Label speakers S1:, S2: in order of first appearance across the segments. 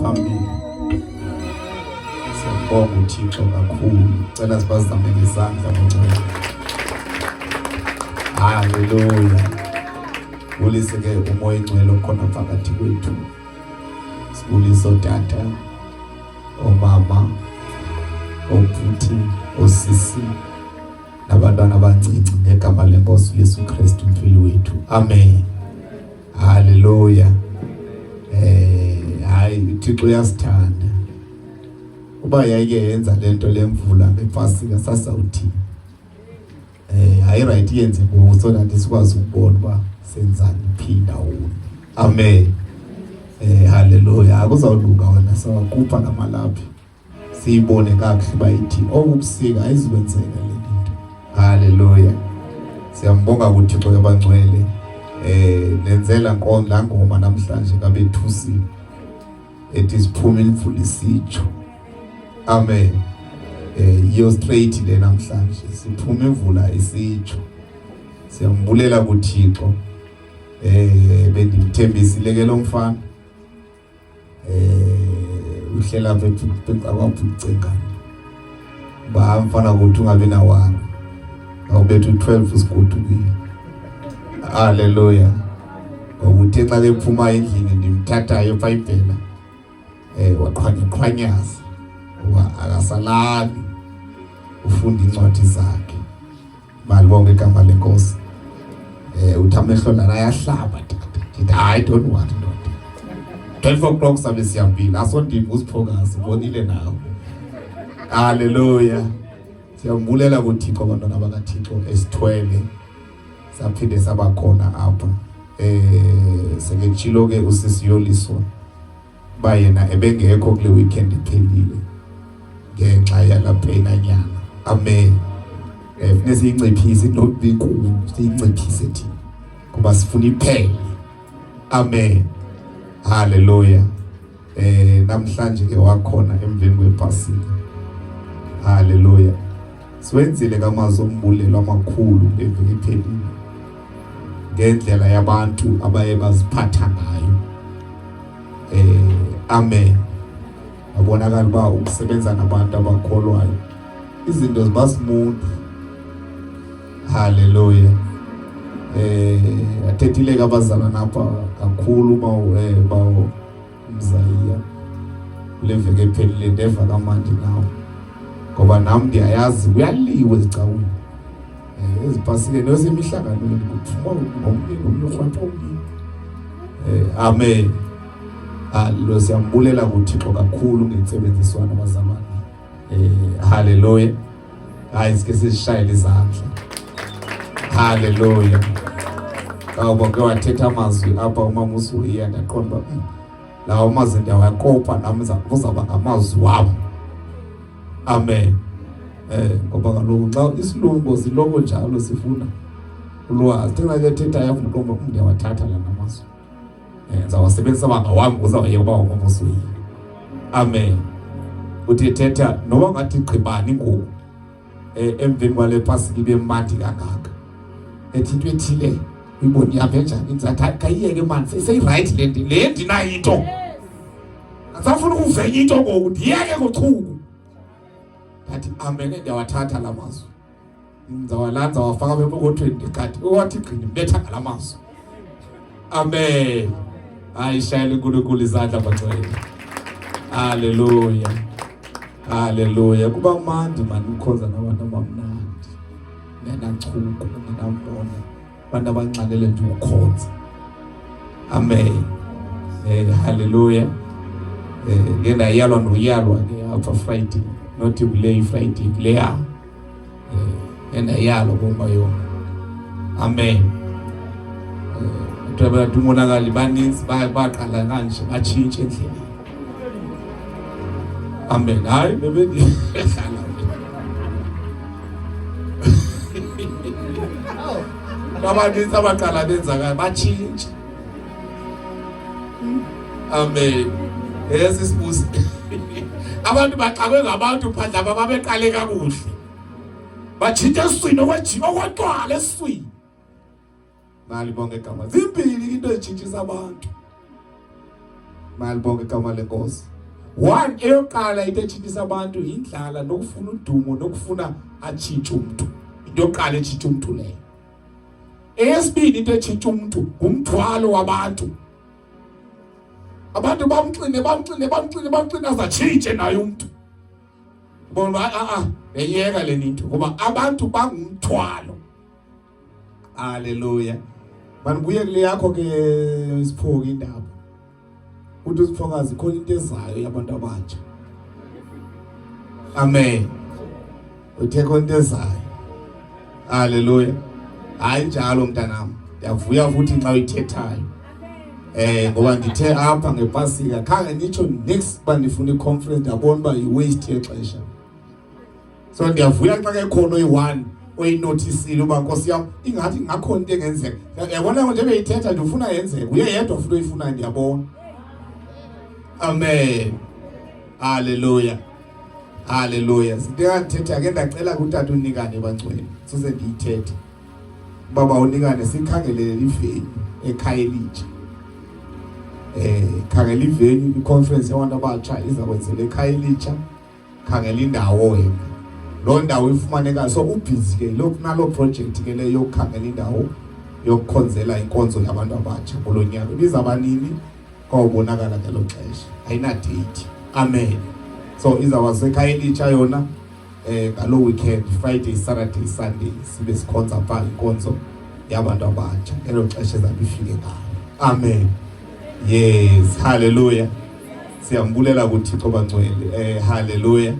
S1: phambili. Siyabonga uThixo kakhulu. Cela sibazame ngezandla bangcwele. Haleluya. Bulise ke umoya ingcwele okhona phakathi kwethu. Sibulise otata, omama, obhuti, osisi nabantwana abancinci ngegama lenkosi uYesu Kristu umphili wethu. Amen. Haleluya. Hayi uThixo uyasithanda. Uba yayike yenza lento lemvula ngepasika sasawuthini. Hayi right yenze ngoku so that sikwazi ukubona uba senzani phi ndawoni. Amen. Haleluya. Akuzawulunga wena sawakhupha namalaphi. Siyibone kakuhle uba ithi obubusika ayizukwenzeka le nto. Haleluya. Siyambonga kuThixo yabangcwele. Nenzela nkonzo ngoma namhlanje kabethusi ethi siphuma imvula isitsho. Amen. Iyo straight le namhlanje siphuma imvula isitsho. Siyambulela kuThixo. Bendimthembisile ke lo mfana. Uhlela apha ekwaphucingana. Ba mfana kuthi ungabi nawara. Awubethu 12 sigodukile. Haleluya. Ngoba uthe xa bephuma endlini ndimthathayo eBhayibhela. Waqhwanya qhwanyaza. Ngoba akasalali. Ufunda incwadi zakhe. Malibonke igama lenkosi. Uthi amehlo lana ayahlaba tata. Ndithi hayi don't worry ndoda. 12 o'clock sabe siyambila asondini usiphokazi ubonile nawe. Haleluya. Siyambulela kuThixo abantwana bakaThixo esithwele saphinde sabakhona apha. Seketshilo ke usisi Yoliswa ba yena ebengekho kule weekend iphelile ngenxa yalapha nyana. Amen. Funeka siyinciphise into inkulu, siyinciphise thina kuba sifuna iphele. Amen. Haleluya. Namhlanje ke wakhona emveni kwePasika. Haleluya. Siwenzile kamazwi ombulelo amakhulu ngeviki iphelile ngendlela yabantu abaye baziphatha ngayo. Amen. Abonakala uba ukusebenza nabantu abakholwayo izinto ziba smooth. Haleluya. Athethile ke abazalwana apha kakhulu bawo Mzayiya kule veki ephelile ndeva kamandi nawo ngoba nam ndiyayazi kuyaliwe ezicaweni. Ezipasikeni esemihlanganweni kuphuma ngomnye nomnye urhwepha omnye. Amen. Lo siyambulela kuThixo kakhulu ngentsebenziswano abazalwane. Haleluya. Hayi sike sishayele izandla. Haleluya. Ngoba ke wathetha amazwi apha umama uSuhiya ndaqonda uba lawo mazwi ndiyawakopa nam kuzawuba ngamazwi wam. Amen. Ngoba kaloku xa isilungu siloko njalo sifuna ulwazi. Thina ke thetha yafuna uqonda uba ndiyawathatha la namazwi. Ndizawasebenzisa uba ngawam kuzawuye uba umama uSuhiya. Amen. Uthi thetha noba ngathi gqibani ngoku. Emveni kwale pasika ibe mandi kangaka. Ethi into ethile uyibona ihambe njani inzathi kayiyeke mani seyirayithi le nto le ndinayo into. Andisafuna ukuvenya into ngoku ndiyeke ngochuku. Ndathi amen ndiyawathatha la mazwi. Ndizawalanda wafaka epokothweni ndikati wathi gqi ndimbetha ngala mazwi. Amen. Hayi shayela uNkulunkulu izandla bangcwele. Haleluya. Haleluya. Kuba mandi mani ukhonza nabantu abamnandi. Nenanchuku, nenambona. Abantu abanxanele nje ukukhonza. Amen. Haleluya. Ke ndayalwa noyalwa ke apha Friday, not kule Friday, kuleya. Endayalwa bomba yona. Amen. Abantu umonakali baninzi baqala kanje batshintshe endleleni. Amen. Hayi bebendidlala. Babanintsi abaqala benza kanje batshintshe. Amen. Esi sibusi. Abantu baxakwe ngabantu phandle aba babeqale kakuhle. Batshintsha esiswini okwejima okwaqala esiswini. Malibonge igama. Zimbili into ezitshintshisa abantu. Malibonge igama lenkosi. One eyoqala into etshintshisa abantu yindlala nokufuna udumo nokufuna atshintshe umuntu. Into yokuqala etshintsha umuntu leyo. Eyesibini into etshintsha umuntu ngumthwalo wabantu. Abantu bamxine bamxine bamxine bamxine azatshintshe naye umuntu. Bona uba a a beyeka le nto ngoba abantu bangumthwalo. Haleluya. Manibuye kule yakho ke siphoki indaba. Uthi usiphokazi khona into ezayo yabantu abatsha. Amen. Uthe khona into ezayo. Haleluya. Hayi njalo mntanami. Ndiyavuya futhi nxa uyithethayo. Eh ngoba ndithe apha ngepasika khange nitsho next uba ndifuna i-conference ndiyabona uba yi-waste yexesha. So ndiyavuya xa ke khona oyi-one oyinothisile uba nkosi yam ingathi ingakhona into engenzeka. Yabona nje beyithetha nje ufuna yenzeke. Uye yedwa futhi oyifunayo ndiyabona. Amen. Hallelujah. Hallelujah. Into engandithetha ke ndacela kutata unikane bangcwele. Soze ndiyithethe. Baba unikane sikhangele ivenue ekhaya elitsha. Eh khangela ivenue iconference yabantu abatsha iza kwenzela ekhaya elitsha. Khangela indawo wena. Loo ndawo ifumaneka so ubhizi ke lo nalo project ke leyo yokukhangela indawo yokukhonzela inkonzo yabantu abatsha kulo nyaka. Ibizaba nini? Kwawubonakala ngelo xesha. Ayina date. Amen. So izawuba sekhaya elitsha yona eh ngalo weekend Friday, Saturday, Sunday sibe sikhonza pha inkonzo yabantu abatsha ngelo xesha ezabe ifike ngalo. Amen. Yes, hallelujah. Siyambulela kuThixo bangcwele. Eh hallelujah.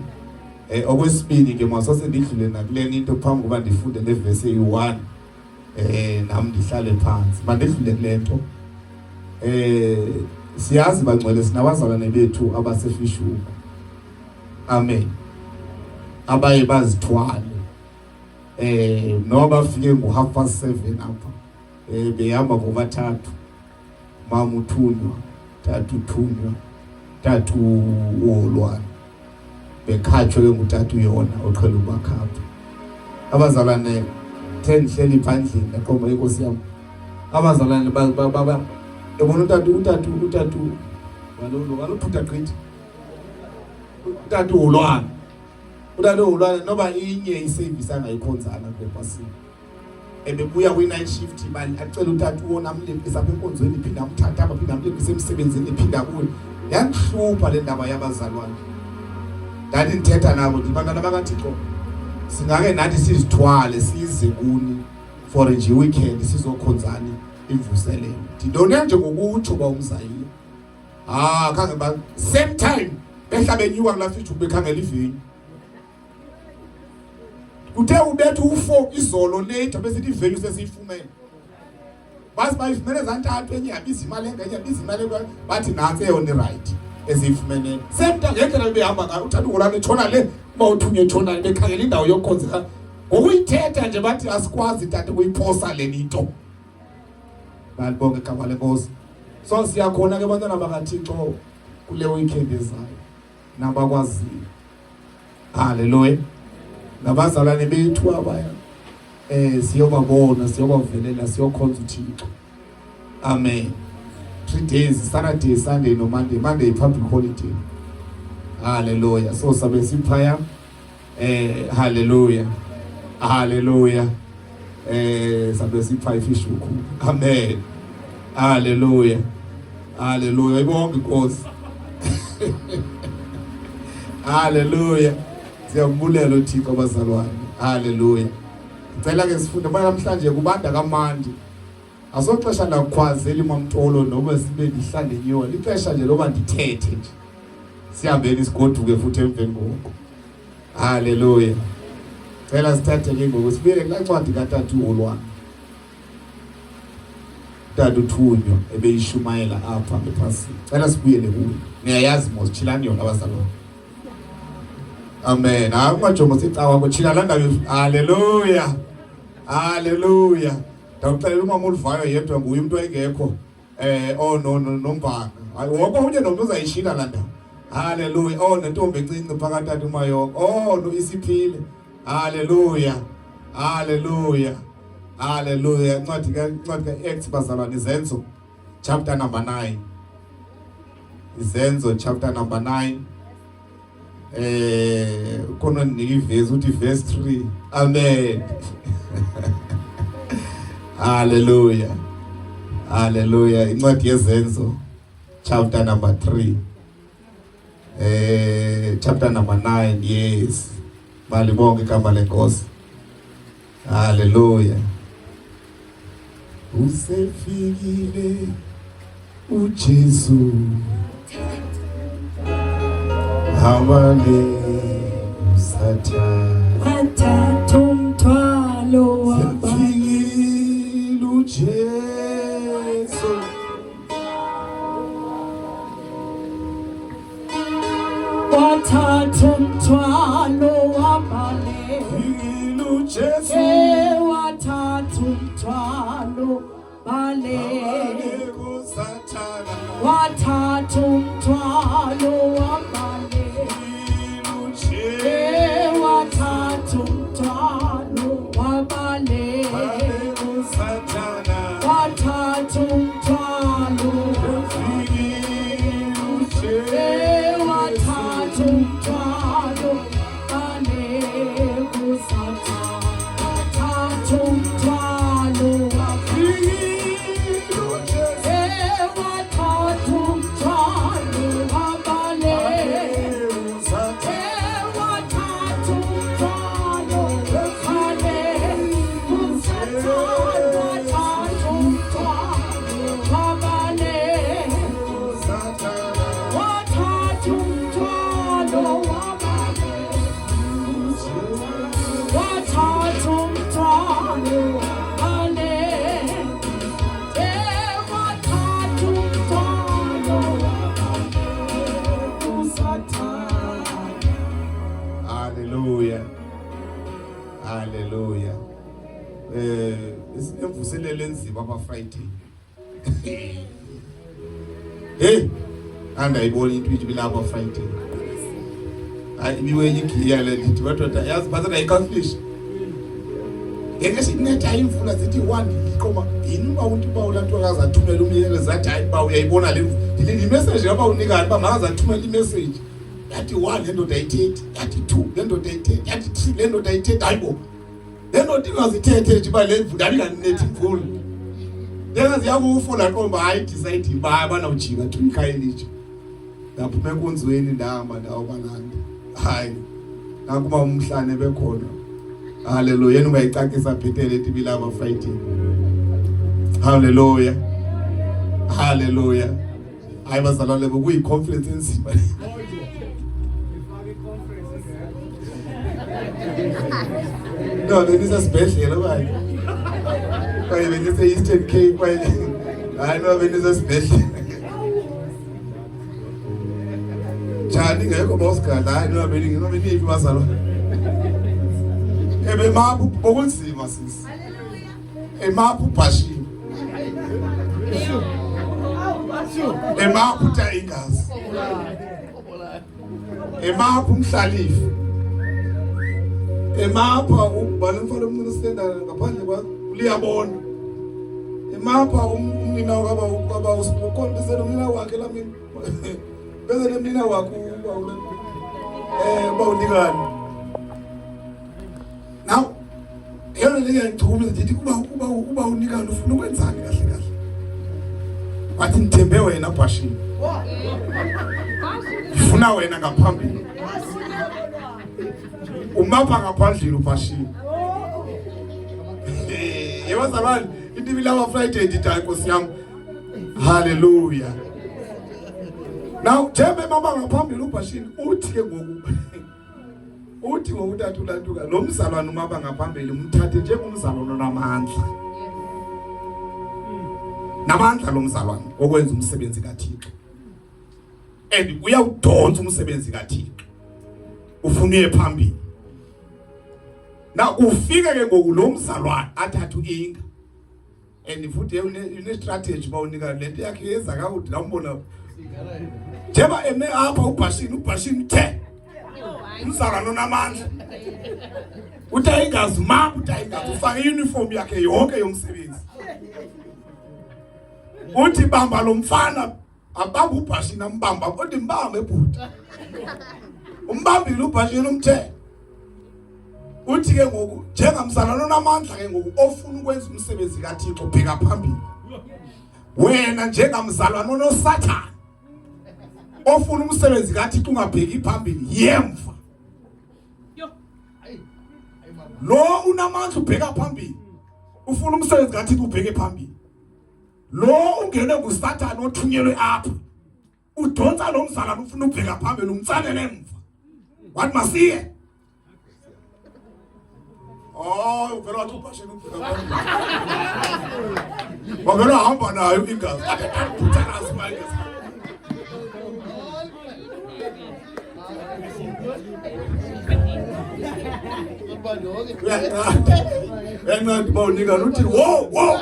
S1: Eh okwesibini ke masose ndidlule nakulena into phambi kuba ndifunde le verse eyi-1 eh nami ndihlale phansi. Mandidlule kule nto. Eh siyazi bangcwele sinabazalwane bethu abasefishuku. Amen. Abaye bazithwale. Eh noba bafike ngo 7:30 apha. Eh behamba ngobathathu. Mama uthunywa, tata uthunywa, tata uholwana. Bekhatshwe ke ngutata uyona oqhela ubakhapha. Abazalwane the ndihleli pha endlini ndaqomba inkosi yam. Abazalwane ba yabona utata utata utata walo walophutha gqithi. Utata uholwana. Utata uholwana noba inye iservice angayikhonzana kule pasika. Ebebuya kwi-night shift acela utata uwona amlepisa apha enkonzweni iphinde amthatha apha aphinde amlepise emsebenzini iphinde abuye. Yandihlupha le ndaba yabazalwane. Ndathi ndithetha nabo ndithi bantwana bakaThixo singake nathi sizithwale size kuni for nje weekend sizokhonzani imvuselelo. Ndintoni nje ngokutsho uba umzayile. Ah khange ba same time behla benyuka kulaa fridge bekhangela ivenue. Uthe ubetha ufo izolo late besithi ivenue sesiyifumene. Bazi bayifumene zantathu enye yabiza imali engenye yabiza imali enye bathi nantsi eyona irayithi eziyifumene. Same time ngendlela bebehamba ngayo uthatha ugulane etshona le uba uthunywe etshona bekhangela indawo yokukhonzela. Ngokuyithetha nje bathi asikwazi tata ukuyiphosa le nto. Malibonge igama lenkosi. So siyakhona ke bantwana bakaThixo kule weekend ezayo nabakwaziyo. Haleluya. Nabazalwane bethu abaya eh siyobabona siyobavelela siyokhonza uThixo. Amen. 3 days Saturday, Sunday no Monday. Monday public holiday. Hallelujah. So sabe siphaya eh hallelujah. Hallelujah. Eh sabe sipha ifishuku. Amen. Hallelujah. Hallelujah. Ibonke inkosi. Hallelujah. Siyambulela uThixo bazalwane. Hallelujah. Ngicela ke sifunde manje namhlanje kubanda kamandi. Asoxesha lakukhwazela imamtolo noma sibe ndihlale nyiwa. Lixesha nje loba ndithethe nje. Sihambeni sigoduke futhi emveni koko. Hallelujah. Cela sithathe ke ngoku sibuyele kulaa ncwadi katata uHolwana. Tata uthunywa ebeyishumayela apha ngephasini. Cela sibuyele kuyo. Niyayazi mos tshilani yona abazalwane. Amen. Hayi ungajongo sicawa kutshila laa ndawo. Hallelujah. Hallelujah. Ndawuxelela umama oluvayo yedwa nguye umuntu engekho. Eh oh no no nombhaka. Hayi wonke omnye nomntu uzayishila laa ndawo. Hallelujah. Oh nentombi encinci phakathi tata umayoko. Oh no isiphile. Hallelujah. Hallelujah. Hallelujah. Incwadi ka incwadi ka Acts bazalwane izenzo chapter number 9. Izenzo chapter number 9. Khona ndinika ivesi, uthi verse 3. Amen. Hallelujah. Hallelujah. Incwadi yeZenzo chapter number 3. Chapter number 9, yes. Malibonke igama lenkosi. Hallelujah. Usefikile uJesu. Hamale uSathane.
S2: Wathatha umthwalo waba
S1: Sefikile uJesu.
S2: Wathatha umthwalo wabale
S1: Fikile uJesu.
S2: Wathatha umthwalo bale
S1: Hamale kuSathane.
S2: Wathatha umthwalo wabale
S1: Fikile uJesu.
S2: Wathatha umthwalo wabale
S1: Hamale kuSathane.
S2: Wathatha umthwalo
S1: Fikile uJesu.
S2: Wathatha umthwalo bale kuSathane. Wathatha umthwalo
S1: Fikile uJesu.
S2: Wathatha umthwalo wabale wathatha umthwalo bale kuSathane. Wathatha umthwalo wabale wathatha umthwalo wabale wathatha umthwalo wabale wathatha umthwalo wabale kuSathane.
S1: Hallelujah. Hallelujah. Isinemvuselelo enzima apha Friday. Hey, andayibona into ithi bilapha Friday. Hayi, ibiwenye igiya le, ndithi madoda, yazi phantsi ndayikalkulisha. Ngeke sinetha imvula zithi 1 ndiqoma yini uba uthi uba ulanto akazathumela umyalezo, zathi hayi uba uyayibona le ndilinde imessage yaba unikani uba makazathumela imessage. Yathi 1 le ndoda ayithethi, yathi 2 le ndoda ayithethi, yathi 3 le ndoda ayithethi. Hayibo, le ndoda ingazithethe nje uba le mvula inganinethi imvula. Lena ziyakufa laqomba hayi decide uba abanawujika to ikhaya elitsha. Ndaphuma enkonzweni ndahamba ndawobalanda. Hayi, nakuba umhlane bekhona. Hallelujah. Yena ungayicacisa bhetele ethi bilapha Friday. Hallelujah. Hallelujah. Hayi bazalwane, bekuyi conference enzima. No, benisesibhedlela okanye okanye benise-Eastern Cape okanye hayi no benisesibhedlela. Njani ngekho bawusigada, hayi no beniphi bazalwane. Ebemapha bokunzima sisi. Emapha ubhashile. Emapha uta igazi. Emapha umhlalifu. Emapha ubhala umfana omncane sitendana ngaphandle kwa uliyabona. Emapha umnina kwaba kwaba usikhona bese nomnina wakhe lamini. Bese nomnina wakhe uba bawunikani. Now eyona le yangichumisa ndithi kuba unikani ufuna ukwenzani kahle kahle. Wathi ngithembe wena Bhashini. Ngifuna wena ngaphambili. Umapha ngaphandle uBhashini. Yebo bazalwane, into ibilawa Friday ndithi hayi Nkosi yami. Hallelujah. Now thembe mama ngaphambili uBhashini uthi ke ngoku uthi ngokuthatha ulantuka lo mzalwane umaba ngaphambili umthathe njengomzalwane onamandla. Namandla lo mzalwane okwenza umsebenzi kaThixo. And uyawudonsa umsebenzi kaThixo. Ufuna uye phambili. Na ufike ke ngoku lo mzalwane athathe uinga. And futhi une strategy bawunika lento yakhe yeza kakude lambona. Njeba eme apha uBhashini, uBhashini uthe umzalwane onamandla. Uthi ayingazi ma, uthi ayingazi, ufake uniform yakhe yonke yomsebenzi. Uthi bamba lo mfana. Abamba ubhashini ambamba kodwa imbambe bhuti. Umbambile ubhashini umthe. Uthi ke ngoku njengamzalwane onamandla ke ngoku ofuna ukwenza umsebenzi kaThixo bheka phambili. Wena njengamzalwane onosathana ofuna umsebenzi kaThixo ungabheki phambili yemva. Lo unamandla ubheka phambili. Ufuna umsebenzi kaThixo ubheke phambili. Lo ungene nguSathane othunyelwe apha. Udonsa lo mzalwane ufuna ubheka phambili umtsalele emva. Wathi masiye. Oh, uvela wathi ubhashini ubheka phambili. Wavela hamba nayo ingazi. Akadabhuthakazi manje. Uyanqanda. Uyanqanda uba unika uthi wo wo.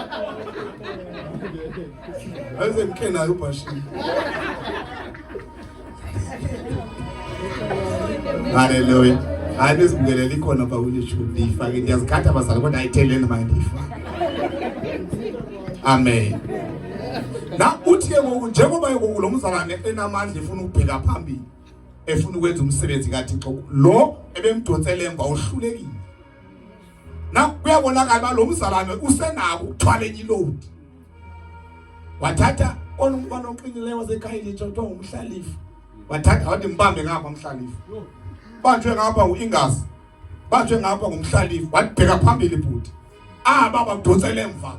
S1: Aze ngikhe nayo ubhashini. Haleluya. Hayi nizibukelele ikhona pha kule-tube ndiyifake ndiyazikhatha bazali kodwa ayitheleni manje ndiyifake. Amen. Na uthi ke ngoku njengoba ngoku lo mzalwane enamandla efuna ukubheka phambili efuna ukwenza umsebenzi kaThixo lo ebemdonsele emva uhlulekile. Na kuyabonakala uba lo mzalwane usenako ukuthwala enye iload. Wathatha kona umfana oqinileyo wasekhayelitsha kuthiwa ngumhlalifu. Wathatha wathi mbambe ngapha mhlalifu. Banjwe ngapha nguIngazi. Banjwe ngapha ngumhlalifu. Wathi phambili bhuti. Aba bakudonsela emva.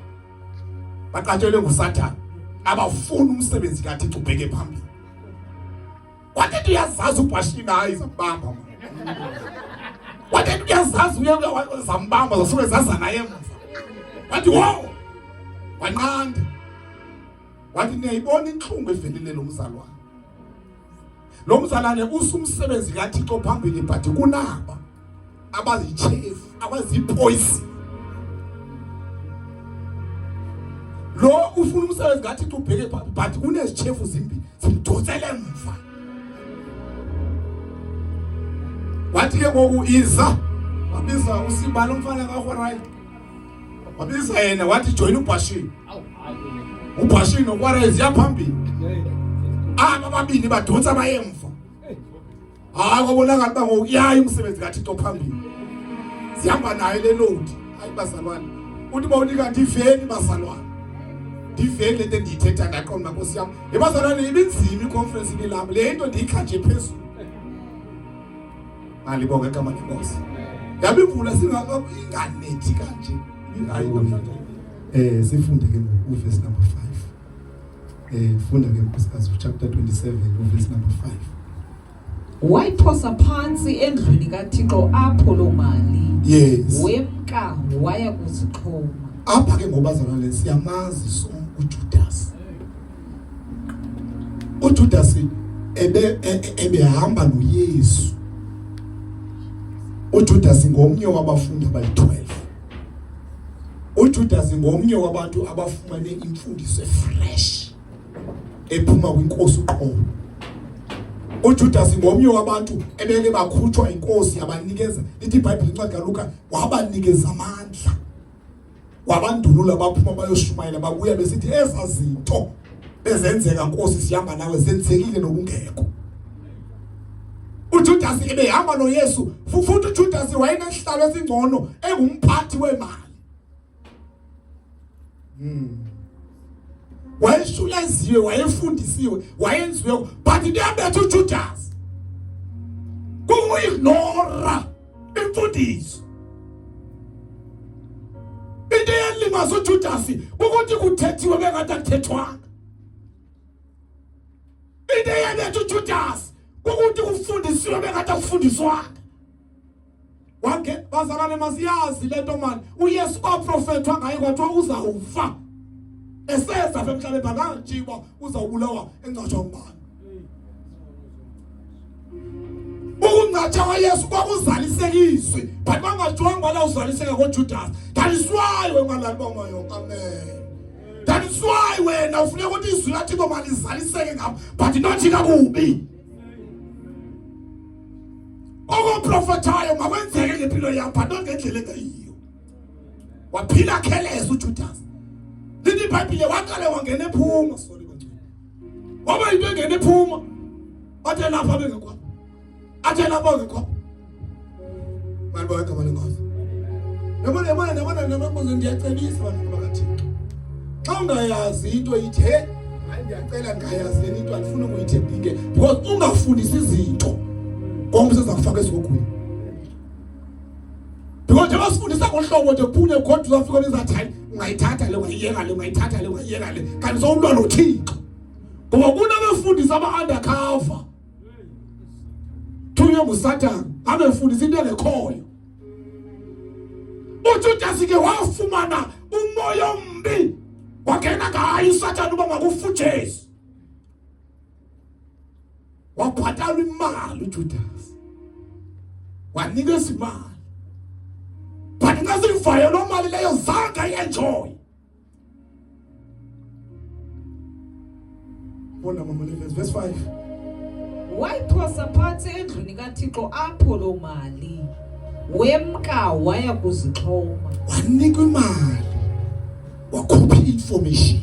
S1: Baqatshelwe nguSathane. Abafuni umsebenzi kaThixo ubheke phambili. Wathi uyazazi ubhashini hayi zambamba. Wathi uyazazi uye zambamba zasuke zaza naye emva. Wathi wo! Wanqanda. Wathi niyayibona inhlungu evelile lo mzalwane. Lo mzalwane usumsebenzi kaThixo phambili but kunaba abazichefu abazipoison. Lo ufuna umsebenzi kaThixo ubheke phambili but kunezichefu zimbi zimdonsele emva. Wathi ke ngoku iza wabiza usibala umfana kaHorayi. Wabiza yena wathi join uBhashini. uBhashini noKwarezi yaphambili. Aba babini badonsa bayemva. Hayi kwabonakala uba ngoku yayi umsebenzi kaThixo phambili. Sihamba naye le load. Hayi bazalwane. Uthi bawunika ndiveni bazalwane. Ndiveni lento endiyithetha ndaqonda Nkosi yam. Ebazalwane ibinzima iconference ibilapho. Le nto ndiyikha nje phezulu. Malibonge igama lenkosi. Yabe imvula singaka inganethi kanje. Hayi namhlanje.
S3: Sifunde ke ngoku verse number 5. Funda ke nkosikazi chapter 27 verse number 5.
S4: Wayiphosa phantsi endlwini kaThixo apho loo mali.
S1: Yes.
S4: Wemka waya kuzixhoma.
S1: Apha ke ngobazalwane siyamazi sonke uJudas. uJudas ebe ebehamba noYesu. uJudas ngomnye wabafundi abayi-12. uJudas ngomnye wabantu abafumane imfundiso efresh ephuma kwinkosi uqobo. uJudas ngomnye wabantu ebeke bakhutshwa inkosi yabanikeza ithi iBhayibheli incwadi kaLuka wabanikeza amandla. Wabandulula baphuma bayoshumayela babuya besithi eza zinto bezenzeka Nkosi sihamba nawe zenzekile nokungekho. uJudas ebehamba noYesu futhi uJudas wayenesihlalo esingcono engumphathi wemali. Wayeshuleziwe, wayefundisiwe, wayenziwe but into yabetha uJudas kuyignora imfundiso. Into eyalimaza uJudas ukuthi kuthethiwe bengathi akuthethwanga. Into eyabetha uJudas ukuthi kufundisiwe bengathi akufundiswanga. Wange bazalwane masiyazi lento mani uYesu kwaprofethwa ngaye kwathiwa uzawufa eseza apha emhlabeni bakangajikwa uzawubulawa engcatshwa ngubani. Ukungcatsha kwaYesu kwakuzalisekiswe but bangatshiwanga bala uzaliseka koJudas. That is why wengalali bamayo. Amen. That is why wena ufuneka ukuthi izwi laThixo malizaliseke ngam but not kakubi. Okuprofethayo makwenzeke ngempilo yam but not ngendlela engeyiyo. Waphila kheleza uJudas. Lithi iBhayibhile waqale wangena ephuma sorry bangcwele. Waba into engena iphuma. Athe lapha bengekho. Athe lapha bengekho. Malibonke igama lenkosi. Yabona yabona yabona yabona ndiyacebisa abantu bakaThixo. Xa ungayazi into ithi he hayi ndiyacela ndingayazi le into andifuni ukuyithe because ungafundisi izinto konke seza kufaka esigogweni. Because njengoba sifundisa ngohlobo nje kuphunywe kodwa uzafika nizathi hayi ungayithatha le ungayiyeka le ungayithatha le ungayiyeka le kanti sowulwa noThixo. Ngoba kunabefundisi aba-undercover thunywe nguSathane abefundisa into engekhoyo. UJudas ke wafumana umoya ombi wangena ngayo uSathane uba makufa uJesu. Wabhatalwa imali uJudas. Wanikeza imali. But xa siyivayo loo mali leyo zange ayenjoy.
S3: Funda mama le verse, verse 5.
S4: Wayiphosa phantsi endlwini kaThixo apho loo mali. Wemka waya kuzixhoma.
S1: Wanikwa imali. Wakhupha information.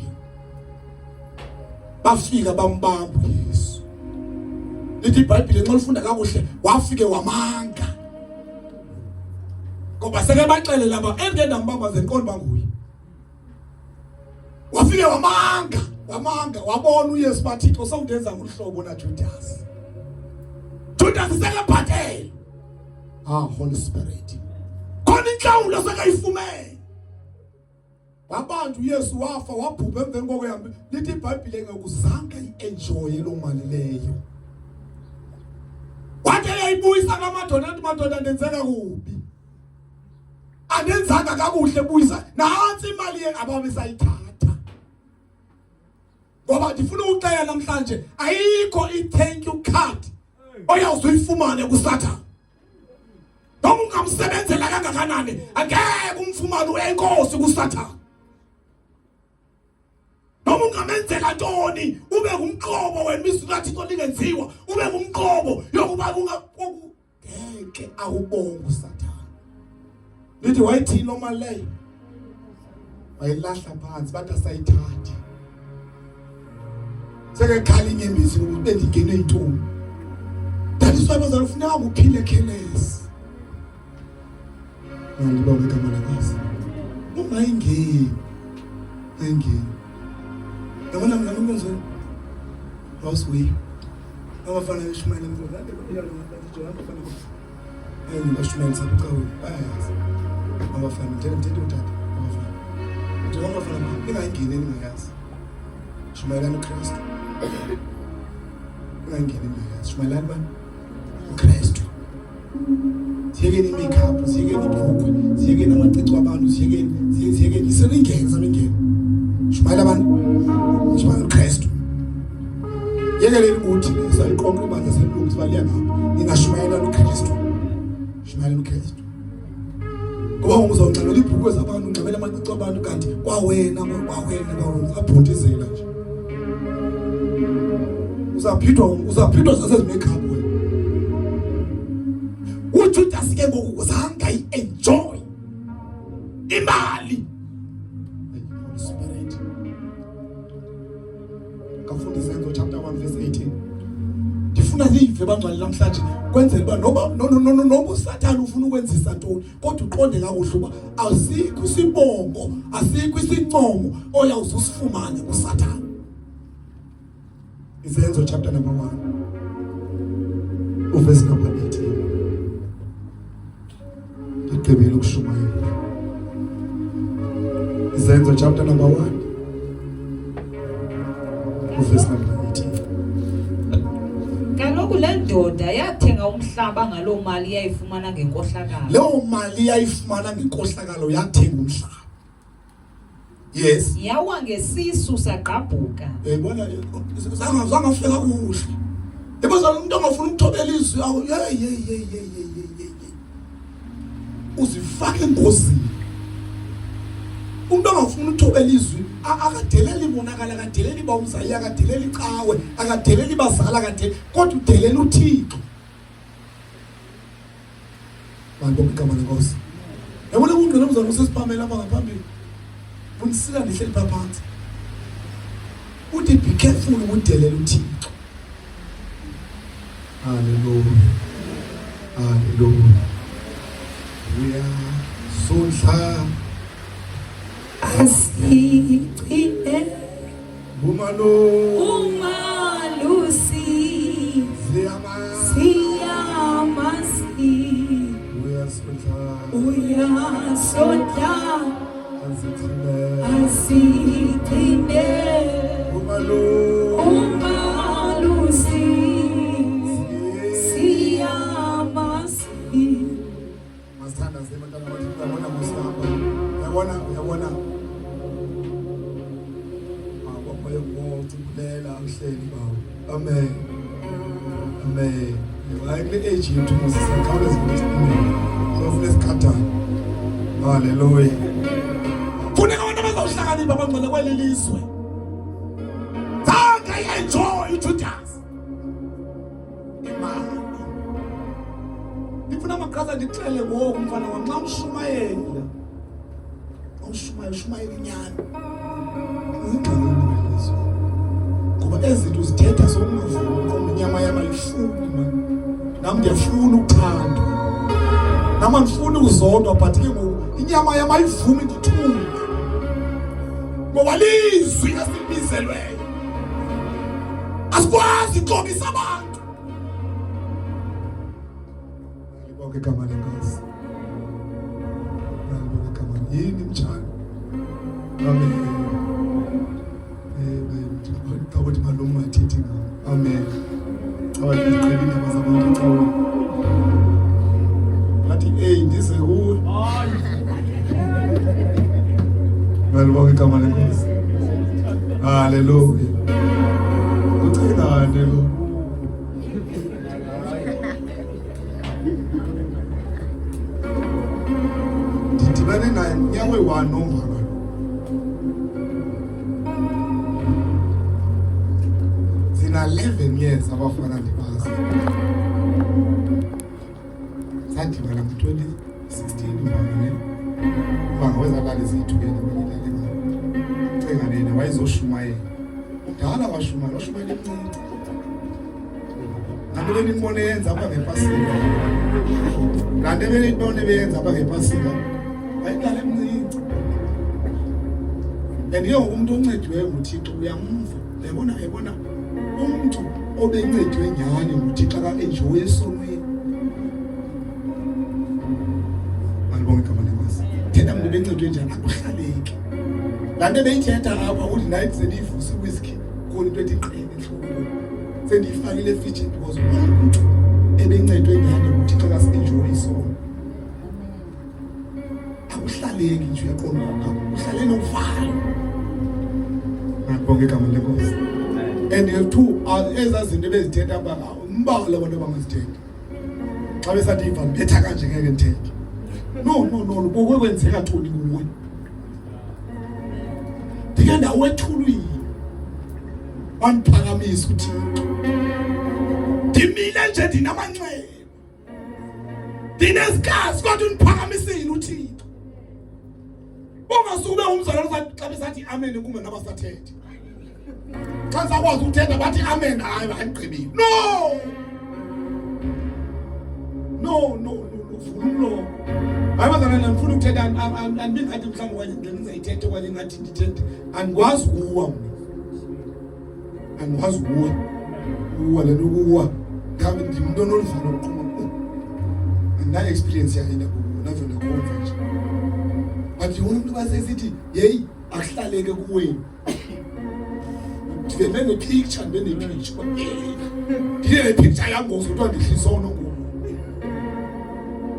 S1: Bafika bambamba uYesu. Lithi iBhayibhile nxa ulifunda kakuhle wafike wamanga. Ngoba seke baxelela ba endike ndambamba ze ndiqonde uba nguye. Wafike wamanga, wamanga wabona uYesu baThixo sewundenza ngoluhlobo na Judas. Judas sekebhatele. Ah Holy Spirit. Khona inhlawulo sekayifumene. Wabantu uYesu wafa wabhubha emveni koko yambi lithi iBhayibhile ngekuzange ienjoye loo mali leyo. Wathi eyayibuyisa kamadoda athi madoda ndenzeka kubi. Andenzanga kakuhle buyisa nantsi imali ye ababesayithatha. Ngoba ndifuna ukuxela namhlanje ayikho i-thank you card oyawuze uyifumane kuSathane. Noma ungamsebenzela kangakanani angeke umfumane uyenkosi kuSathane. Noma ungamenzela ntoni ube ngumqobo wena izwi laThixo lingenziwa ube ngumqobo yokuba ngeke awubonge uSathane. Lithi wayithini loo mali leyo? Wayilahla phansi bathi asayithathi. Sekekhala inyembezi ukuthi bendingenwe yintoni. That is why bazalwane kufuneka uphile careless. Ngiyalibonga igama lenkosi. Ungayingeni. Ayingeni. Yabona mina enkonzweni. Awusuyi. Abafana beshumayela enkonzweni. Abafana Hayi bashumayela sabucaweni. Bayayazi. Abafana ngithe ngithe utata. Abafana. Njengoba abafana ningayingeni ningayazi. Shumayelani uKristu. Ningayingeni ningayazi. Shumayelani bani? uKristu. Siyekeni i-makeup, siyekeni ibhukwe, siyekeni amacici abantu, siyekeni, siyekeni iselingene samingene. Shumayela abantu. Shumayela uKristu. Yekeleni ukuthi saliqonqa ibandla selilungisa baliya ngapha. Ningashumayela uKristu. Shumayela uKristu. Ngoba uzongxamela ibhukwe zabantu, ungxamela amacici abantu kanti kwawena kwawena kwawena usabhotizela nje. Uzaphithwa uzaphithwa sasezi-makeup wena. uJudas ke ngoku zange ayi-enjoy imali.
S3: Holy Spirit. Kafunda izenzo chapter 1 verse 18.
S1: Ndifuna niyive bangcwele namhlanje kwenzela uba noba no no no noba uSathane ufuna ukwenzisa ntoni kodwa uqonde kakuhle uba asikho isibongo asikho isincomo oyawuze usifumane kuSathane.
S3: Izenzo chapter number 1 uverse number 18. Ndigqibile ukushumayela. Izenzo chapter number 1 uverse number 18.
S4: Kaloku le ndoda yathenga umhlaba ngaloo mali yayifumana ngenkohlakalo.
S1: Leyo mali yayifumana ngenkohlakalo yathenga umhlaba. Yes.
S4: Yawa ngesisu sagqabhuka.
S1: Uyayibona zanga zangafika kuhle. Yebo zalo umuntu ongafuni ukuthobela izwi awu hey hey hey hey hey hey. Uzifaka engozini. Umuntu ongafuni ukuthobela izwi akadeleli ibonakala akadeleli ba umzali akadeleli icawe akadeleli bazali akadeleli kodwa udelela uThixo.
S3: Bantu igama lenkosi.
S1: Yabona ubungqina obuzalwa usesiphamela apha ngaphambili. Bunisika ndihleli pha phansi.
S3: Uthi be careful ukudelela uThixo. Hallelujah. Hallelujah. Uyasondla
S2: asigcine
S3: kumalo
S2: umalusi
S3: siyama
S2: siyamazi
S3: uyasondla
S2: uyasondla
S3: azithile
S2: asigcine
S3: kumalo
S2: umalusi siyamazi.
S3: Masithandaze bantwana bathi uyabona musihamba uyabona uyabona abamoya ngocubulela uhleli bawo. Amen, amen. Hayi, kule age yethu mosisakhawuleza ukuthi siqinile, sofuna esikhathana. Haleluya.
S1: Funeka abantu abazawuhlakanipha abangcwele kweli lizwe. Zange ayi-enjoy uJudas imali. Ndifuna amaqhaza ndixele ngoku, mfana wam, xa ushumayela, xa ushumayela, ushumayela inyani.
S3: Zingxaki lezo,
S1: ngoba ezi zinto uzithetha sokungavumi, qonda inyama yam ayifuni mani. Nam ndiyafuna ukuthandwa, nam andifuni ukuzondwa, but ke ngoku inyama yam ayivumi ndithule, ngoba lizwi esilibizelweyo, asikwazi uxokisa abantu.
S3: Malibonke igama leNkosi. Malibonke igama. Yini mtshana? Amen. Amen. Xa uthi malume ungathethi ngam. Amen. Xa ndiziqhela iindaba zabantu ecaweni. Ngathi hey ndize kuwe. Malibonke igama leNkosi. Hallelujah. Ucingane lo. Ndidibene naye ngonyaka oyi-1 nomama. Zina 11 years abafana ndibazi. Sadibana ngo-2016 mbanga ne. Mbanga wezalali ziyithukene kwenye ilali ngabo. Cinga nene wayezoshumayela. Kudala washumayela, washumayela emncinci. Laa nto benibone yenza apha ngepasika. Laa nto benibone beyenza apha ngepasika. Wayiqala emncinci. And ke ngoku umntu oncediweyo nguThixo uyamva. Uyabona, uyabona umntu obencediwe nyhani nguThixo aka-enjoye esonweni. Malibonge igama leNkosi. Thetha mntu ebencedwe njani akuhlaleki. Laa nto ebeyithetha apha uthi naye sendiyivuse iwhiskey khona into ethi qene entloko. Sendiyifakile efrijini because umntu ebencedwe nyhani nguThixo akasi-enjoye isono. Akuhlaleki nje, uyaqonda, uhlale novalo. Malibonge igama leNkosi. And you two ezaa zinto ebezithetha apha mbalwa abantu abangazithetha. Xa besathi iva ndibetha kanje ngeke ndithethe. No no no, kuke kwenzeka ntoni kuwe? Ndike ndawethulwini. Wandiphakamisa uThixo. Ndimile nje ndinamanxeba. Ndinezikazi kodwa undiphakamisile uThixo. Ungasuke umzalwane usathi xa besathi amen kumbe nabasathethe. Xa ndisakwazi ukuthetha bathi amen, hayi andigqibile. No! No no no, no vula umlomo. Hayi bazalwane, andifuni ukuthetha, andibingathi mhlawumbi okanye ndizayithetha okanye ngathi ndithethe. Andikwazi ukuwa mna. Andikwazi ukuwa. Uwa le nto ukuwa. Ngabe ndimntu onoluvalo oluqhuma. Andinayo experience yayo indaba yokuwa, nave ndakhonza nje. But yona umntu xa sesithi yeyi akuhlaleke kuweni. Ndibe ne-picture, ndibe ne-picture. Ndibe ne-picture yam ngoku kuthiwa ndihlisono ngoku.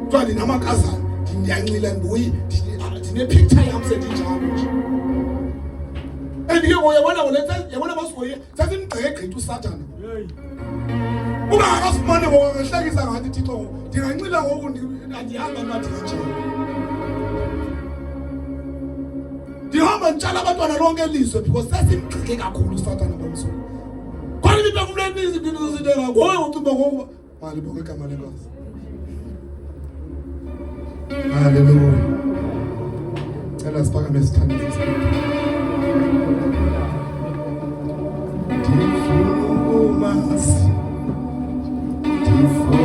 S3: Kuthiwa ndinamakazana, ndiyanxila ndibuyi, ndine-picture yam sendinjalo nje. And ke ngoku yabona ngole yabona basigoye sasimgxeke gqitha uSathana. Uba akasifumane ngoku angahlekisa ngathi Thixo ngoku. Ndinganxila ngoku andihamba ngathi ndinjalo. Ndihamba nditshala abantwana lonke elizwe because sesimgxeke kakhulu uSathana ngomso. Khona imiphefumulo emininzi ndinozithenga ngoku ucinga ngoku malibonge igama leNkosi. Hallelujah. Cela siphakame sithandaze. Ndifuna ukumazi, ndifuna.